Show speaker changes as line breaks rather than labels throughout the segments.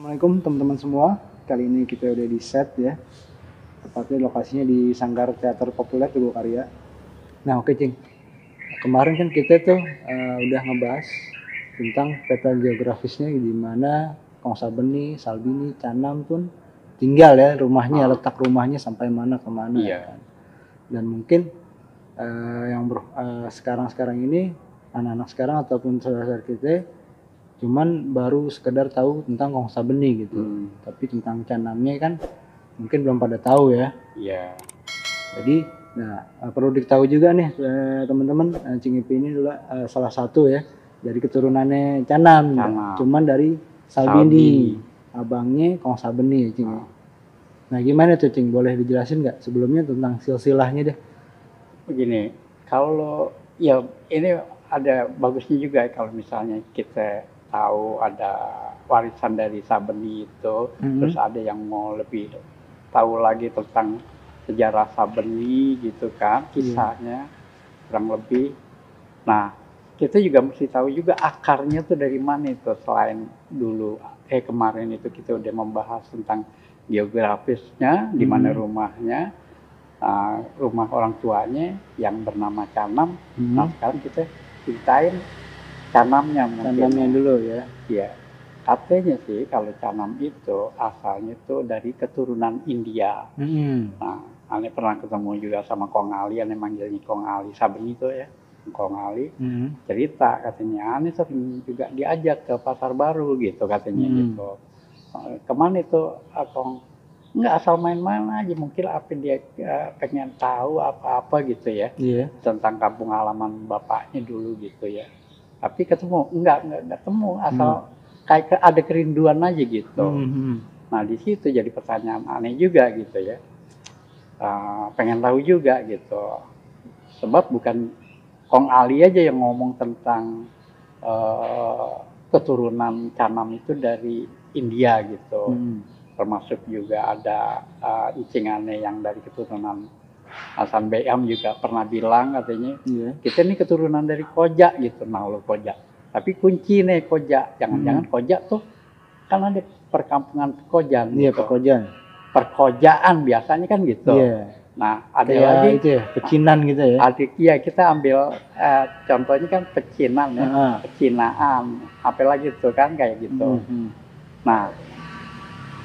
Assalamualaikum teman-teman semua. Kali ini kita udah di set ya. Tepatnya lokasinya di Sanggar Teater Populer Tugukarya. Nah, oke Cing. Kemarin kan kita tuh udah ngebahas tentang peta geografisnya di mana Kongsa Beni, Salbini, Canam pun tinggal ya, rumahnya, letak rumahnya sampai mana ke mana.
Iya.
Kan. Dan mungkin sekarang-sekarang ini anak-anak sekarang ataupun saudara-saudara kita cuman baru sekedar tahu tentang Kongsa Beni gitu. Tapi tentang Canamnya kan mungkin belum pada tahu ya.
Iya.
Jadi perlu diketahui juga nih teman-teman, Cing Ipi ini adalah salah satu ya dari keturunannya Canam. Cuman dari Salbini, abangnya Kongsa Beni ya Cing. Nah gimana tuh Cing, boleh dijelasin nggak sebelumnya tentang silsilahnya deh?
Begini, kalau ya ini ada bagusnya juga kalau misalnya kita tahu ada warisan dari Sabeni itu, terus ada yang mau lebih tahu lagi tentang sejarah Sabeni gitu kan, kisahnya kurang lebih. Nah, kita juga mesti tahu juga akarnya tuh dari mana itu, selain dulu kemarin itu kita udah membahas tentang geografisnya, di mana rumahnya, rumah orang tuanya yang bernama Canam. Nah, sekarang kita ceritain Canamnya mungkin.
Canamnya dulu ya.
Iya. Katanya sih kalau Canam itu asalnya itu dari keturunan India. Nah, Ane pernah ketemu juga sama Kong Ali, Ane manggilnya Kong Ali Sabeni itu ya. Kong Ali cerita katanya Ane sering juga diajak ke Pasar Baru gitu katanya gitu. Kemana itu Kong? Nggak asal main-main aja, mungkin apa dia pengen tahu apa-apa gitu ya, tentang kampung halaman bapaknya dulu gitu ya. Tapi ketemu enggak ketemu, asal kayak ada kerinduan aja gitu. Nah di situ jadi pertanyaan aneh juga gitu ya, pengen tahu juga gitu. Sebab bukan Kong Ali aja yang ngomong tentang keturunan Canam itu dari India gitu. Termasuk juga ada Icingane yang dari keturunan Hasan Beam juga pernah bilang katanya kita ini keturunan dari Koja gitu, nah lo Koja. Tapi kunci nih Koja, jangan-jangan Koja tuh kan ada perkampungan Pekojan.
Iya, gitu. Pekojan.
Perkojaan biasanya kan gitu. Nah ada
kayak
lagi
itu ya, pecinan gitu ya.
Iya kita ambil contohnya kan pecinan ya, pecinaan, apalagi itu kan kayak gitu. Nah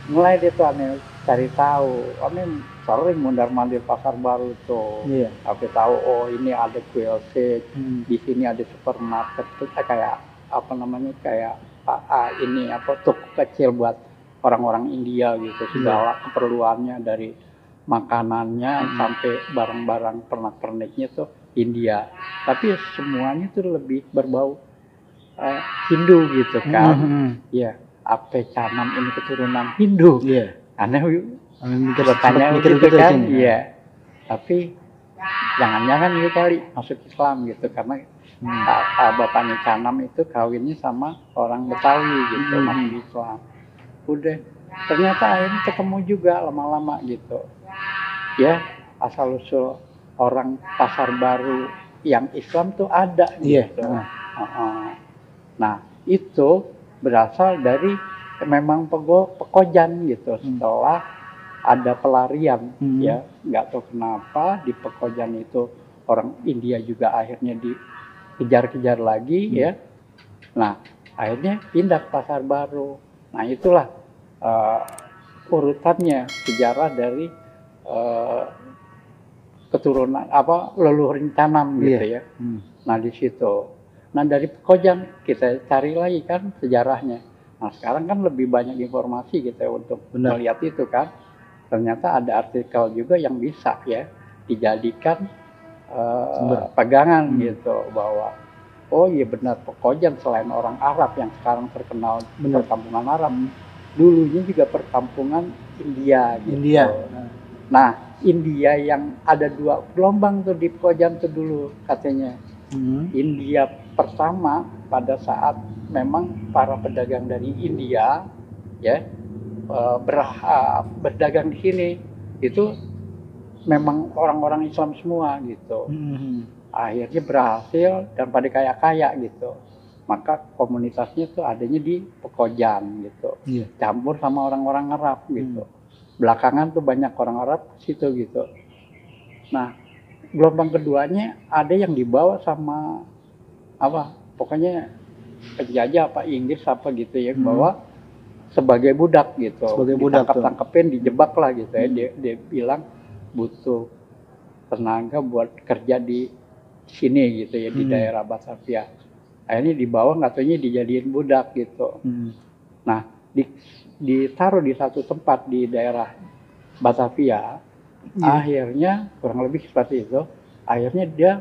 mulai dia tuh aneh cari tahu, aneh sering mondar-mandir Pasar Baru tuh, tapi tahu oh ini ada QLC, di sini ada supermarket tuh kayak apa namanya kayak ini apa toko kecil buat orang-orang India gitu, segala keperluannya dari makanannya sampai barang-barang pernak-perniknya tuh India, tapi semuanya tuh lebih berbau Hindu gitu kan, ya. Apa Canam ini keturunan Hindu? Aneh bertanya gitu kan, iya. Tapi jangan-jangan itu kali masuk Islam gitu, karena bapaknya Canam itu kawinnya sama orang Betawi gitu, masuk Islam. Udah, ternyata akhirnya ketemu juga lama-lama gitu. Ya, asal-usul orang Pasar Baru yang Islam tuh ada gitu. Nah, itu berasal dari memang Pekojan gitu. Setelah ada pelarian ya, nggak tahu kenapa di Pekojan itu orang India juga akhirnya dikejar-kejar lagi ya. Nah akhirnya pindah ke Pasar Baru. Nah itulah urutannya sejarah dari keturunan apa leluhur Canam gitu ya. Nah di situ. Nah dari Pekojan kita cari lagi kan sejarahnya. Nah sekarang kan lebih banyak informasi kita untuk melihat itu kan. Ternyata ada artikel juga yang bisa ya dijadikan pegangan gitu bahwa oh iya benar Pekojan selain orang Arab yang sekarang terkenal perkampungan Arab, dulunya juga perkampungan India gitu. Nah India yang ada dua gelombang tuh di Pekojan tuh dulu katanya. India pertama pada saat memang para pedagang dari India ya berdagang di sini itu memang orang-orang Islam semua gitu. Akhirnya berhasil dan pada kaya-kaya gitu. maka komunitasnya tuh adanya di Pekojan gitu, campur sama orang-orang Arab gitu. Belakangan tuh banyak orang Arab ke situ gitu. Nah, gelombang keduanya ada yang dibawa sama apa? Pokoknya penjajah apa Inggris apa gitu ya, bawa sebagai budak gitu.
Sebagai budak,
ditangkap-tangkepin, dijebak lah gitu ya. Dia bilang butuh tenaga buat kerja di sini gitu ya, di daerah Batavia. Akhirnya dibawa, nggak taunya dijadiin budak gitu. Nah, ditaruh di satu tempat di daerah Batavia. Akhirnya kurang lebih seperti itu. Akhirnya dia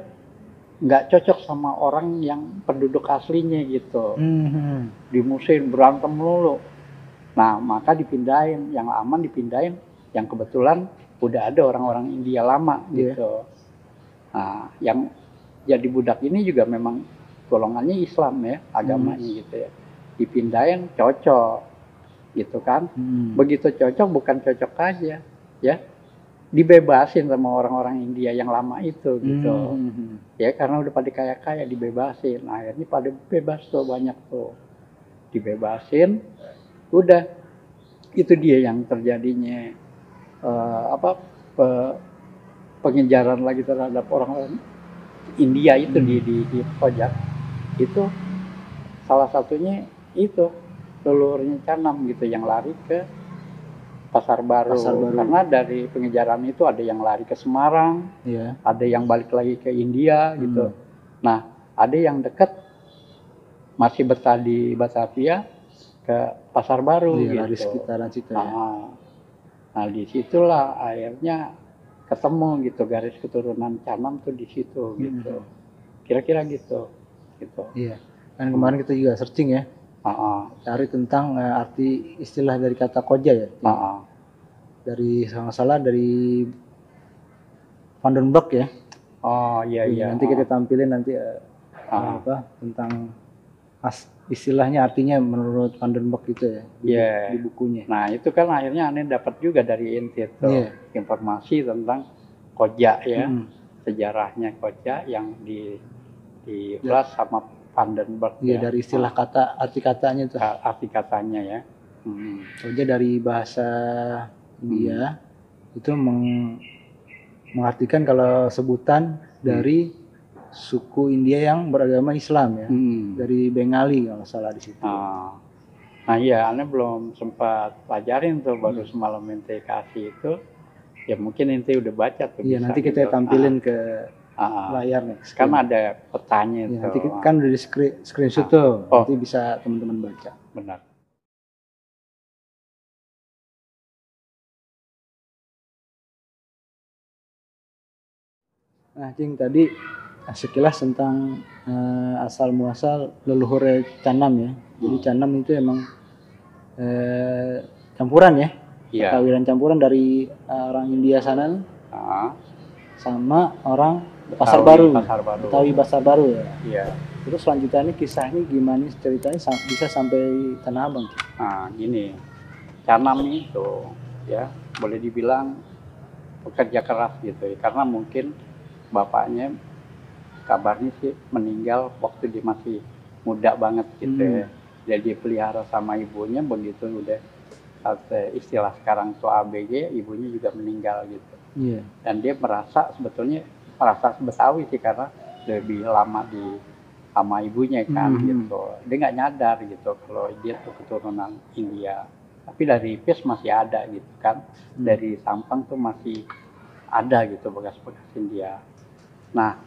nggak cocok sama orang yang penduduk aslinya gitu. Dimusuhin, berantem melulu. Nah, maka dipindahin, yang aman dipindahin, yang kebetulan udah ada orang-orang India lama gitu. Nah, yang jadi budak ini juga memang golongannya Islam ya, agamanya gitu ya. Dipindahin cocok gitu kan. Begitu cocok, bukan cocok aja ya, dibebasin sama orang-orang India yang lama itu gitu. Ya karena udah pada kaya-kaya dibebasin. Akhirnya pada bebas tuh, banyak tuh dibebasin. Udah itu dia yang terjadinya pengejaran lagi terhadap orang-orang India itu di Pojok. Itu salah satunya itu leluhurnya Canam gitu yang lari ke Pasar Baru. Karena dari pengejaran itu ada yang lari ke Semarang, ada yang balik lagi ke India gitu. Nah, ada yang dekat masih betah di Batavia ke Pasar Baru gitu.
Lari sekitaran situ ya.
Nah, disitulah akhirnya ketemu gitu garis keturunan Canam tuh di situ gitu. Kira-kira gitu.
Iya. Dan kemarin kita juga searching ya. Cari tentang arti istilah dari kata koja ya. Dari salah dari Vandenberg ya.
Oh iya.
Nanti kita tampilin nanti tentang istilahnya artinya menurut Vandenberg itu ya di bukunya.
Nah itu kan akhirnya aneh dapat juga dari inti itu informasi tentang koja ya, sejarahnya koja yang diulas sama Vandenberg.
Iya, dari istilah kata, arti katanya itu.
Arti katanya ya.
Koja dari bahasa India itu mengartikan kalau sebutan dari suku India yang beragama Islam ya. Dari Bengali kalau salah di situ.
Nah iya, aneh belum sempat pelajarin tuh, baru semalam ente kasih itu. Ya mungkin ente udah baca tuh.
Iya, nanti kita tampilin ke layar nih.
Kan ada petanya
ya,
tuh.
Nanti kan udah di screenshot tuh, nanti bisa teman-teman baca.
Benar.
Nah, Cing, tadi sekilas tentang asal muasal leluhur Canam ya. Jadi Canam itu emang campuran ya. Perkawinan campuran dari orang India sana sama orang Pasar Baru. Betawi Pasar Baru ya.
Iya.
Terus selanjutnya kisahnya gimana, ceritanya bisa sampai Tanah Abang?
Nah, gini. Canam itu ya boleh dibilang pekerja keras gitu ya, karena mungkin bapaknya kabarnya sih meninggal waktu dia masih muda banget gitu ya. Jadi pelihara sama ibunya, begitu udah istilah sekarang tuh ABG, ibunya juga meninggal gitu. Dan dia merasa Betawi sih, karena lebih lama sama ibunya kan gitu. Dia nggak nyadar gitu kalau dia tuh keturunan India. Tapi dari Pis masih ada gitu kan. Dari Sampang tuh masih ada gitu bekas-bekas India. Nah,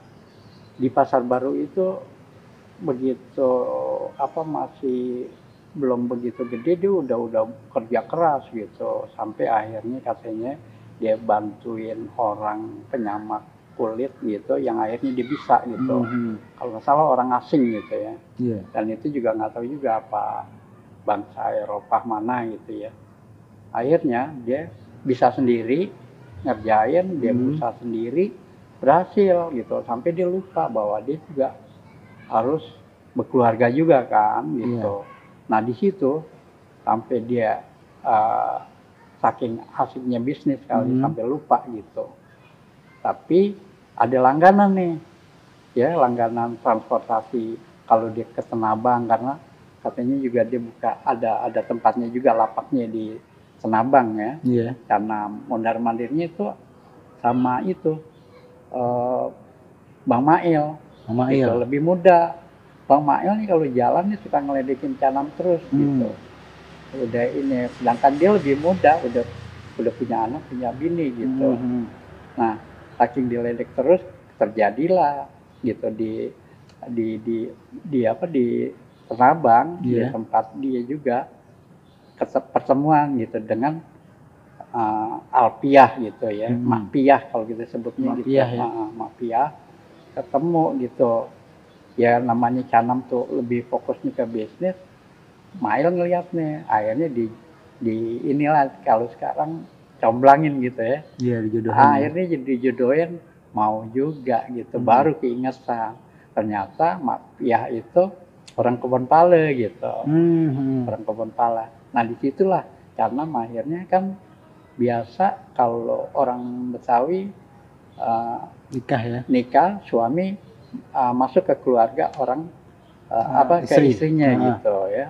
di Pasar Baru itu begitu masih belum begitu gede, dia udah kerja keras gitu, sampai akhirnya katanya dia bantuin orang penyamak kulit gitu, yang akhirnya dia bisa gitu. Kalau nggak salah orang asing gitu ya. Dan itu juga nggak tahu juga apa bangsa Eropa mana gitu ya. Akhirnya dia bisa sendiri ngerjain, dia berusaha sendiri, berhasil gitu, sampai dia lupa bahwa dia juga harus berkeluarga juga kan gitu. Nah di situ sampai dia saking asiknya bisnis kali sampai lupa gitu. Tapi ada langganan nih ya, langganan transportasi kalau dia ke Tenabang, karena katanya juga dia buka ada tempatnya juga, lapaknya di Tenabang ya.
Iya.
Karena mondar mandirnya itu sama itu Bang Mail.
Bang Mail.
Gitu, lebih mudah. Bang Mail nih kalau jalan nih suka ngeledekin Canam terus gitu. Udah ini, sedangkan dia lebih muda, udah punya anak, punya bini gitu. Nah, saking diledek terus, terjadilah gitu di Tenabang, di tempat dia juga pertemuan gitu dengan Alpiah gitu ya, Mak Piah kalau kita sebutnya gitu. Mak Piah ketemu gitu. Ya namanya Canam tuh lebih fokusnya ke bisnis. Mail ngeliat nih, akhirnya di inilah kalau sekarang comblangin gitu ya.
Iya, dijodohin.
Akhirnya jadi dijodohin, mau juga gitu. Baru keingetan. Ternyata Mak Piah itu orang Kebonpala gitu. Orang Kebonpala. Nah disitulah karena akhirnya kan biasa kalau orang Betawi nikah suami masuk ke keluarga orang ke istrinya gitu ya,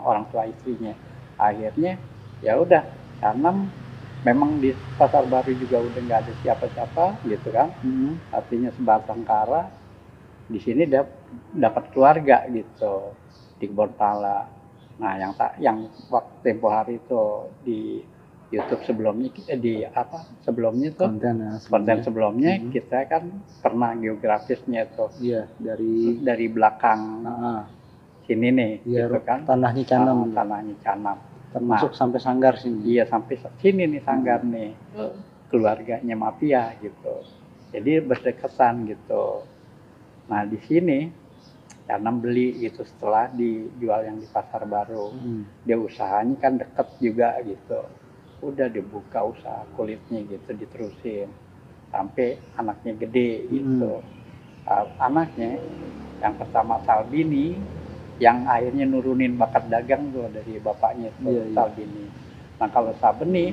orang tua istrinya. Akhirnya ya udah, Canam memang di Pasar Baru juga udah nggak ada siapa-siapa gitu kan. Artinya sebatang kara di sini dapat keluarga gitu di Kebonpala. Nah yang waktu tempo hari itu di YouTube sebelumnya sebelumnya tuh konten sebelumnya kita kan pernah geografisnya tuh dari belakang sini nih gitu kan,
tanahnya
Canam
termasuk sampai Sanggar sini.
Iya, sampai sini nih Sanggar nih, keluarganya Mak Piah gitu, jadi berdekatan gitu. Nah di sini Canam beli gitu setelah dijual yang di Pasar Baru. Dia usahanya kan deket juga gitu, udah dibuka usaha kulitnya gitu, diterusin sampai anaknya gede gitu. Anaknya yang pertama Salbini, yang akhirnya nurunin bakat dagang tuh dari bapaknya tuh, Salbini. Nah kalau Sabeni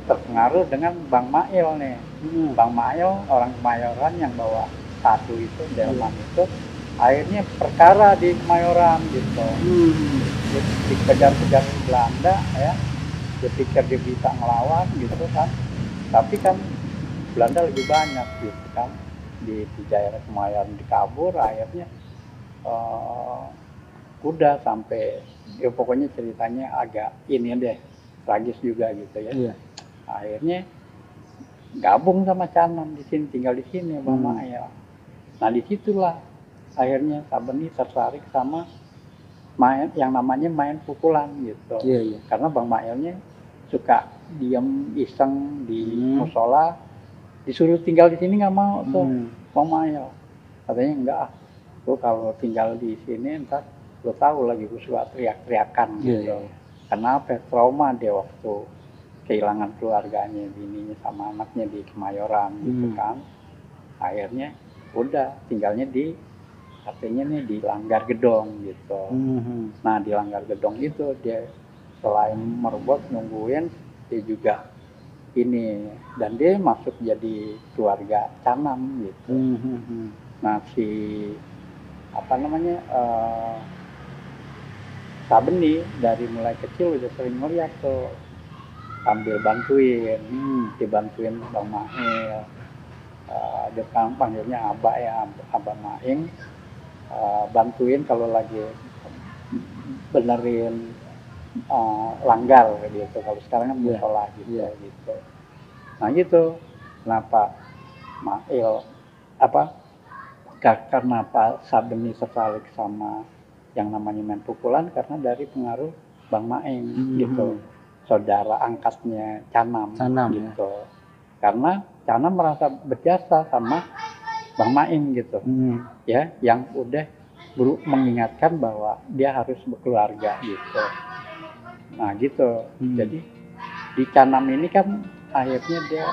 terpengaruh dengan Bang Mail nih. Bang Mail orang Kemayoran yang bawa satu itu, delman itu, akhirnya perkara di Kemayoran gitu. Dikejar-kejar Belanda ya. Dia pikir dia bisa ngelawan gitu kan, tapi kan Belanda lebih banyak gitu kan, di daerah Kemayoran dikabur. Akhirnya udah sampai ya pokoknya ceritanya agak ini deh, tragis juga gitu ya. Akhirnya gabung sama Canam di sini, tinggal di sini Bang Mail. Nah disitulah akhirnya Sabeni tertarik sama yang namanya main pukulan gitu. Karena Bang Mailnya suka diem iseng di musola, disuruh tinggal di sini nggak mau tuh Bang Mail. Katanya enggak, tuh kalau tinggal di sini ntar lo tahu lagi gue suka teriak-teriakan gitu. Karena apa? Trauma dia waktu kehilangan keluarganya, bininya sama anaknya di Kemayoran gitu kan. Akhirnya udah tinggalnya artinya nih di Langgar Gedong gitu. Nah di Langgar Gedong itu dia selain merebut nungguin, dia juga ini, dan dia masuk jadi keluarga Canam gitu. Nah si Sabeni dari mulai kecil udah sering melihat tuh, ambil bantuin, dibantuin Bang Mail. Dia panggilnya Abah ya, Abah Maing. Bantuin kalau lagi benerin langgar gitu. Kalau sekarang kan musola gitu. Nah gitu. Kenapa Mail karena Pak Sabeni tertarik sama yang namanya main pukulan, karena dari pengaruh Bang Maing gitu. Saudara angkatnya Canam gitu. Karena Canam merasa berjasa sama Bang Maing gitu. Ya, yang udah mengingatkan bahwa dia harus berkeluarga gitu. Nah gitu. Jadi di Canam ini kan akhirnya dia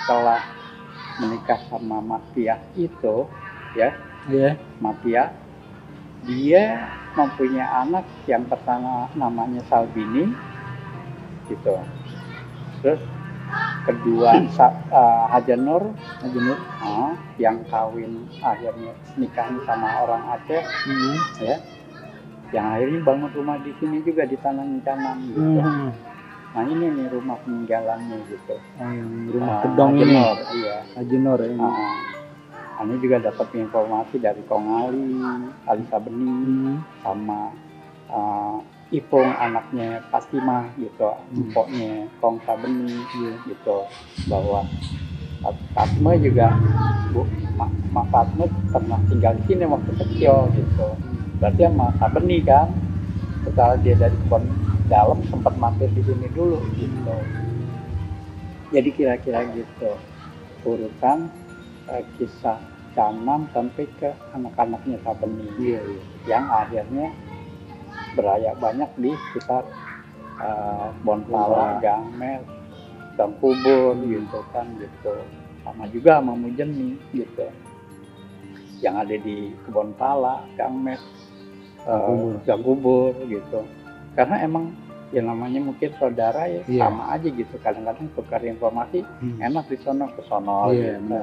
setelah menikah sama Mak Piah itu ya, Mak Piah, dia mempunyai anak yang pertama namanya Salbini gitu. Terus kedua Haja Nur yang kawin akhirnya nikahin sama orang Aceh, ya, yang akhirnya bangun rumah di sini juga di Tanah Ngencana gitu. Nah ini nih rumah peninggalannya gitu.
Yang rumah kedong ini.
Iya.
Haji Nur ini.
Ini juga dapat informasi dari Kong Ali Sabeni, sama Ipung anaknya Pastimah gitu, empoknya Kong Sabeni gitu, bahwa Fatma juga Mak Fatma pernah tinggal di sini waktu kecil gitu. Berarti sama Sabeni kan, setelah dia dari kebun dalam sempat mampir di sini dulu gitu. Jadi kira-kira gitu urutan kisah Canam sampai ke anak-anaknya Sabeni, yang akhirnya beraya banyak di sekitar Bonpala, Gangmel, Gang Kubur gitu kan gitu. Sama juga sama Mujeni gitu, yang ada di Kebon Pala, Gangmel, Gang Kubur gitu. Karena emang ya namanya mungkin saudara ya, sama aja gitu. Kadang-kadang tukar informasi enak di sono ke sono gitu.